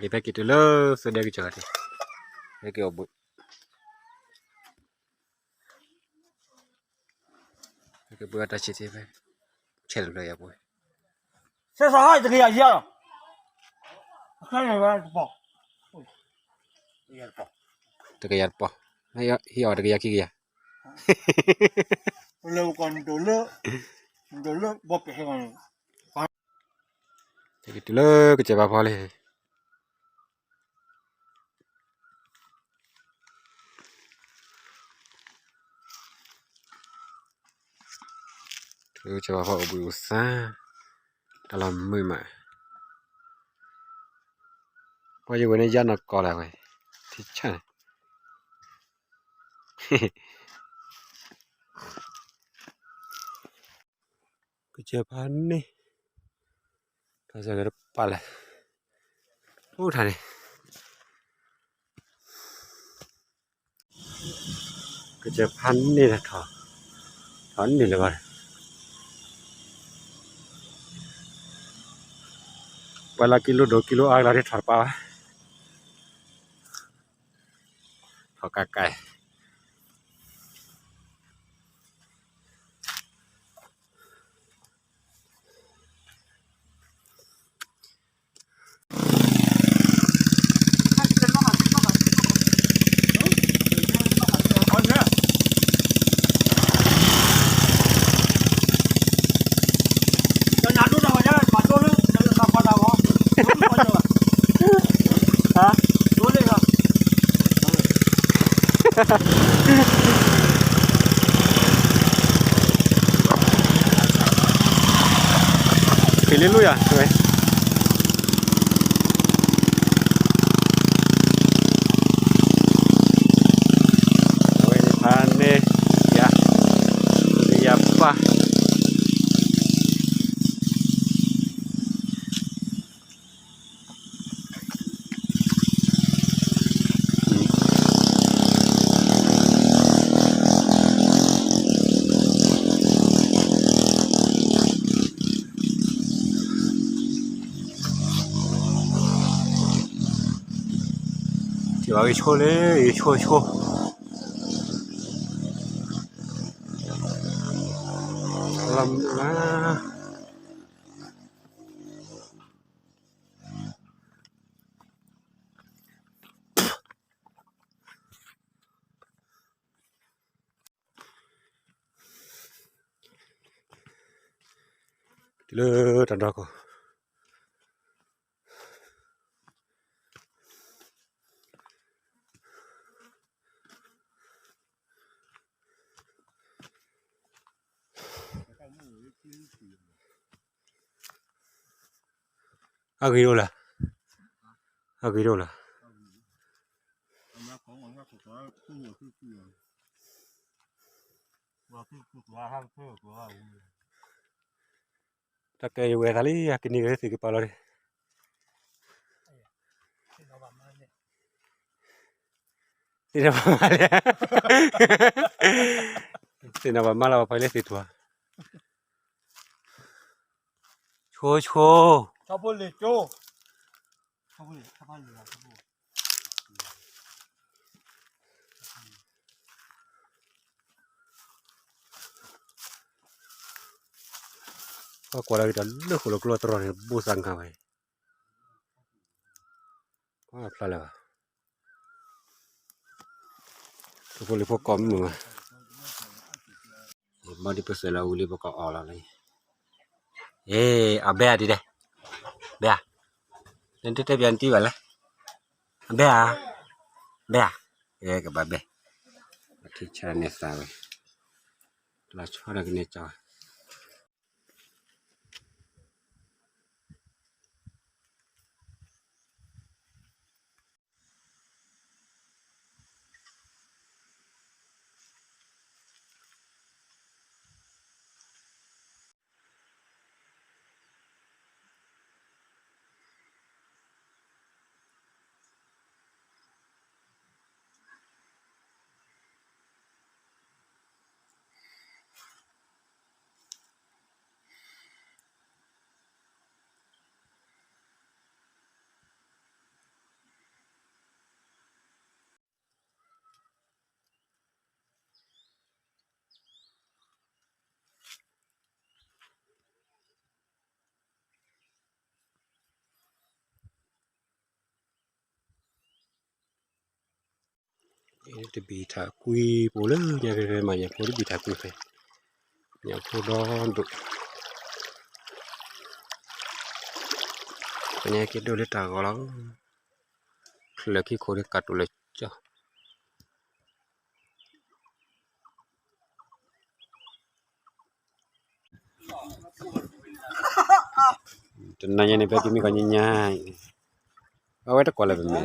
ဒ်ဖဲက့ၤတုၤလၢသိဒဲကစၢ်ဂၤန့ၣ်, ဖဲက့ၤအိၣ်ဘှံး, ဖဲက့ၤဘှံးအတၢ်ဆံးသ့ဖဲ, ဆဲးတဖျၢၣ်ယၤပှဲၤ, စဲးစးဟါတကယၤယၤလီၤ, အခါန့ၣ်ဝဲတပီၢ်, တကယၤတပီၢ်, ဟ့ၣ်အီၤတကယၤခံကယၤ လၢကီၢ်ဒိၣ်လၢ, ဒိၣ်လၢဘီပ့ၤဟဲကီၢ်န့ၣ်, တုၤလၢကစၢၢ်ဖးဖီလံ, တုၤလၢကစၢၢ်ဖးဖီအိၣ်ဘှံးအိၣ်သါ, တၢ်လီၢ်မုာ်မး, ပှၤယဝဲၢ်န့ၣ်ယါနီၢ်ကီၢ်လၢဝဲ, ထံဆၣ်န့ၣ် ကစၢၢ်ဖးန့ၣ်, ထီၣ်စၢၤဂ့ၤတပာ်လဲၣ်, အိၣ်ထါန့ၣ်, ကစၢၢ်ဖးန့ၣ်ထီၣ်, ထီၣ်န့ၢ်လၢၤဘၣ်, ပှၤလၢကံလိဒိၣ်ကံလိအါကလီၤဒ်ထီၣ်တပာ်ဘၣ်, ထီၣ်ကးကး ဖံးလံလူယၤ, အဝဲန့ၣ်ဖးန့ၣ်, ယၤ, ယၤပၢ် ထံၣ်ဘၣ်ဂ့ၤဆိလၢ ဂ့ၤဆိဆိ, လၢမုၢ်လၢ် တုၤလၢတၢ်ဒီခိၣ် အဂ့ၤဒိၣ်လၢ်, အဂ့ၤဒိၣ်လၢ်, တၢ်ကဲယဝဲသးလံ ကနံၤက့ၤသ့ၣ်ကပာ်လီၤန့ၣ် သ့ၣ်နီၣ်ဘၣ်မါလံ, သ့ၣ်နီၣ်ဘၣ်မါလၢ ပှၤဖဲလၢသ့ၣ်ထူၣ်ဧါ, ဆိဆိ, ပှၤကွၢ်လၢကတၢၢ်လၢဃိၣ်လၢကျိတရီန့ၣ် ဘိၣ်သးငါဝဲ, ပှၤဖျါလၢၤဘၣ်, ဖိလံၤဖိကီၢ်မုာ်မး, ဘၣ်ဒ်ပစဲးလီၤဝံၤလံ ပကအီၣ်လီၤလံ, အဘဲဧါဒ်လဲၣ်, ဘဲဧါ, နတတဲပျးနတံၢ်ဘၣ်လဲၣ်, အဘဲဧါ, ဘဲဧါ, ကဘၣ်ဘဲ, ထံဆၣ်န့ၣ်သးဝဲ, လီၤဆီဒီးကန့ၢ်ကၠီ တဘံၣ်ထးကွံာ်ပူၤလၢညါဖဲဖဲမး ညၣ်ဖိတဘံၣ်ထးကွံာ်ဖဲ, ညၣ်ဖိဒီဒိၣ်, ဖဲန့ၣ်က့ၤဒိၣ်လၢတၢ်ဂီၤလီၤ, ချၢးခံခိၣ်န့ၣ်ကးတိၤလၢကၠီ တနၤညါန့ၣ် ဖဲကမံကီၢ်ညါညါ, အဝဲတကွၢ်လၢပမဲာ်န့ၣ်,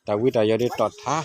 တၢ်ဝံတၢ်ယိးဒ်တီၣ်ထါ